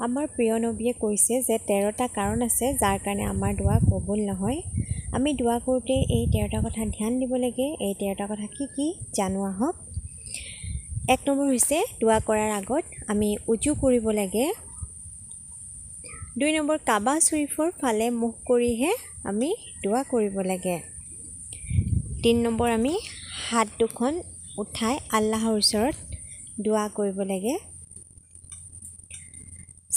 আমাৰ প্ৰিয় নবীয়ে কৈছে যে 13টা কাৰণ আছে যাৰ কাৰণে আমাৰ দোৱা কবুল নহয়। আমি দোৱা কৰোঁতে এই 13টা কথা ধ্যান দিব লাগে। এই 13টা কথা কি কি জানো আহক। 1 নম্বৰ হৈছে দোৱা কৰাৰ আগত আমি উজু কৰিব লাগে। 2 নম্বৰ, কাবা শ্বৰীফৰ ফালে মুখ কৰিহে আমি দোৱা কৰিব লাগে। 3 নম্বৰ, আমি হাত দুখন উঠাই আল্লাহৰ ওচৰত দোৱা কৰিব লাগে।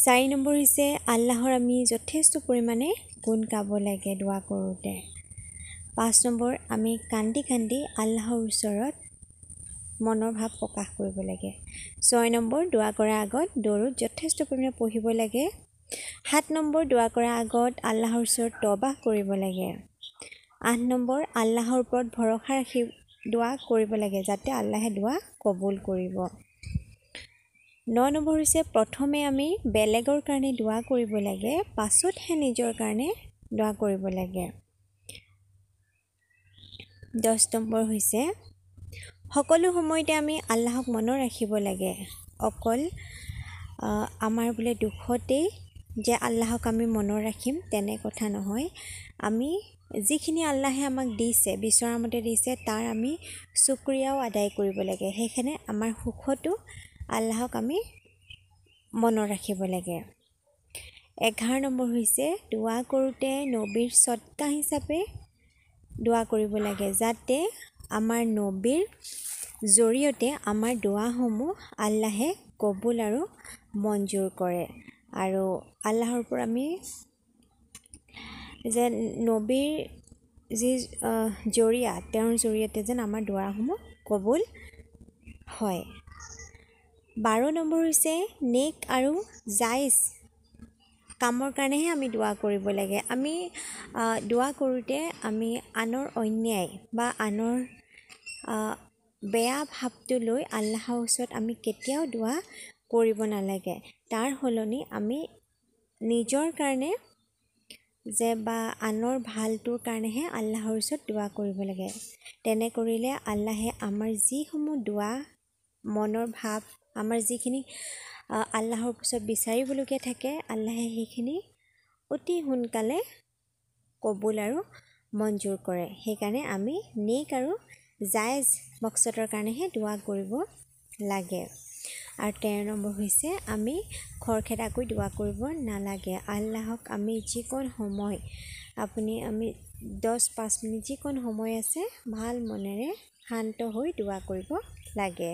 4 নম্বৰ হৈছে আল্লাহৰ আমি যথেষ্ট পৰিমাণে গুণ গাব লাগে দোৱা কৰোঁতে। 5 নম্বৰ, আমি কান্দি কান্দি আল্লাহৰ ওচৰত মনৰ ভাৱ প্ৰকাশ কৰিব লাগে। 6 নম্বৰ, দোৱা কৰাৰ আগত দৰুদ যথেষ্ট পৰিমাণে পঢ়িব লাগে। 7 নম্বৰ, দোৱা কৰাৰ আগত আল্লাহৰ ওচৰত তবাহ কৰিব লাগে। 8 নম্বৰ, আল্লাহৰ ওপৰত ভৰসা ৰাখি দোৱা কৰিব লাগে যাতে আল্লাহে দোৱা কবুল কৰিব। 9 নম্বৰ হৈছে প্ৰথমে আমি বেলেগৰ কাৰণে দোৱা কৰিব লাগে, পাছতহে নিজৰ কাৰণে দোৱা কৰিব লাগে। 10 নম্বৰ হৈছে সকলো সময়তে আমি আল্লাহক মনত ৰাখিব লাগে। অকল আমাৰ বোলে দুখতেই যে আল্লাহক আমি মনত ৰাখিম তেনে কথা নহয়। আমি যিখিনি আল্লাহে আমাক দিছে, বিচৰা মতে দিছে, তাৰ আমি শুক্ৰিয়াও আদায় কৰিব লাগে। সেইকাৰণে আমাৰ সুখতো আল্লাহক আমি মনত ৰাখিব লাগে। 11 নম্বৰ হৈছে দোৱা কৰোঁতে নবীৰ সদকা হিচাপে দোৱা কৰিব লাগে, যাতে আমাৰ নবীৰ জৰিয়তে আমাৰ দোৱাসমূহ আল্লাহে কবুল আৰু মঞ্জুৰ কৰে। আৰু আল্লাহৰ পৰা আমি যে নবীৰ যি জৰিয়া, তেওঁৰ জৰিয়তে যেন আমাৰ দোৱাসমূহ কবুল হয়। 12 নম্বৰ হৈছে নেক আৰু জাইজ কামৰ কাৰণেহে আমি দোৱা কৰিব লাগে। আমি দোৱা কৰোঁতে আমি আনৰ অন্যায় বা আনৰ বেয়া ভাৱটো লৈ আল্লাহৰ ওচৰত আমি কেতিয়াও দোৱা কৰিব নালাগে। তাৰ সলনি আমি নিজৰ কাৰণে যে বা আনৰ ভালটোৰ কাৰণেহে আল্লাহৰ ওচৰত দোৱা কৰিব লাগে। তেনে কৰিলে আল্লাহে আমাৰ যিসমূহ দোৱা, মনৰ ভাৱ, আমাৰ যিখিনি আল্লাহৰ ওচৰত বিচাৰিবলগীয়া থাকে, আল্লাহে সেইখিনি অতি সোনকালে কবুল আৰু মঞ্জুৰ কৰে। সেইকাৰণে আমি নেক আৰু জায়েজ মকচদৰ কাৰণেহে দোৱা কৰিব লাগে। আৰু 13 নম্বৰ হৈছে আমি খৰখেদাকৈ দোৱা কৰিব নালাগে। আল্লাহক আমি যিকণ সময় আপুনি আমি 10-5 মিনিট যিকণ সময় আছে ভাল মনেৰে শান্ত হৈ দোৱা কৰিব লাগে।